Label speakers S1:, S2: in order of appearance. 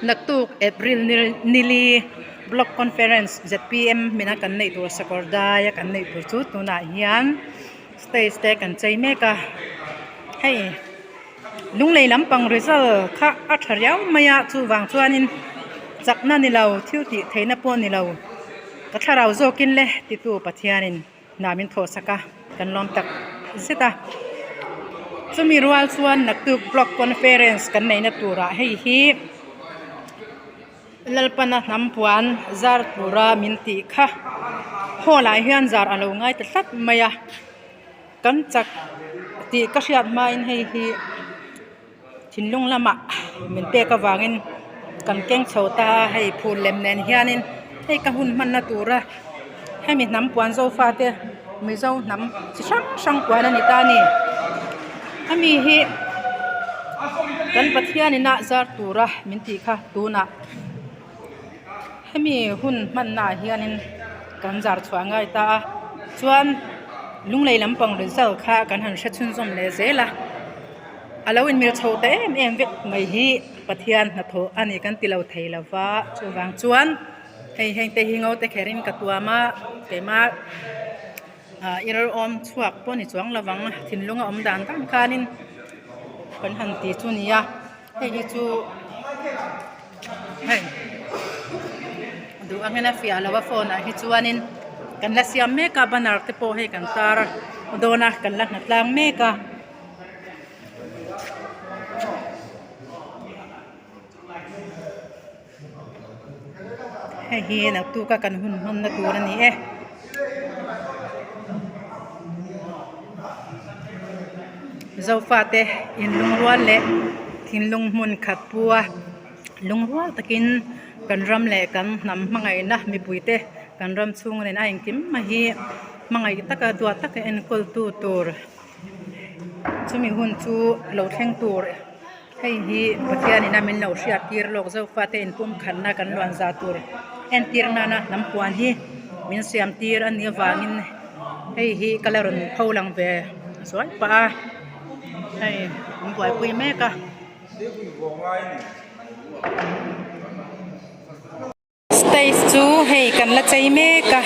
S1: Naktuk April nili Block Conference zpm hmina kan neih tur sakawr daia kan neih tur chu tunah hian stage te kan chei mek a hei lunglei lampang result kha a tha riau mai a chuvang chuanin chakna ni lo thil tih theihna pawh ni lo ka thlarau zawkin le titu Pathianin. Hna min thawh sak a, kan lawm tak zet a. Chumi rual chuan naktuk block conference kan neihna turah hei hi Lalpana hnam puan zar tura min tih kha hall ah hian zar a lo ngai ta tlat mai a, kan chak tih ka hriat hmain hei hi thinlung lamah min pek avangin kan keng chho ta a hei phul lem nen hianin hei ka hun hmanna tura hemi hnam puan zofa te mizo hnam chi hrang hrang puan a ni ta a ni hemi hi kan Pathian ina zar tura min tih kha tunah hemi hun hmanna ah hianin kan zar chhuah ngai ta a chuan lunglei lampang result kha kan han hre chhunzawm leh zel a. A lo inmil chho ta em em vek mai hi Pathian hnathawh a ni kan ti lo thei lo va chuvang chuan hei heng te hi ngo te kher in ka tuam a keimah ah ir awm chhuak pawh ni chuang lo vang thinlung a awm dan dan khanin kan han ti chu nia hei hi chu hei duh angin a fiah lo a phone ah hi chuanin kan la siam mek a banner te pawh hei kan tar dawn a kan la hnatlang mek a. Hei hi naktuk a kan hun hmanna tur a ni e. Zofate inlungrual leh thinlung hmun khat pu a lungrual takin kan ram leh kan hnam hmangaihna mipuite kan ram chhung nen a engkim mai hi hmangaih taka duat taka enkawltu tur. Chumi hun chu lo thleng tur hei hi Pathian in a min lo hriat tir lawk zofa te inpum khatna kan luan za tur entir nana hnam puan hi min siam tir a nih avangin hei hi ka la rawn pho lang ve zuai pah a hei an buaipui mek a. Stage chu hei kan la chei mek a.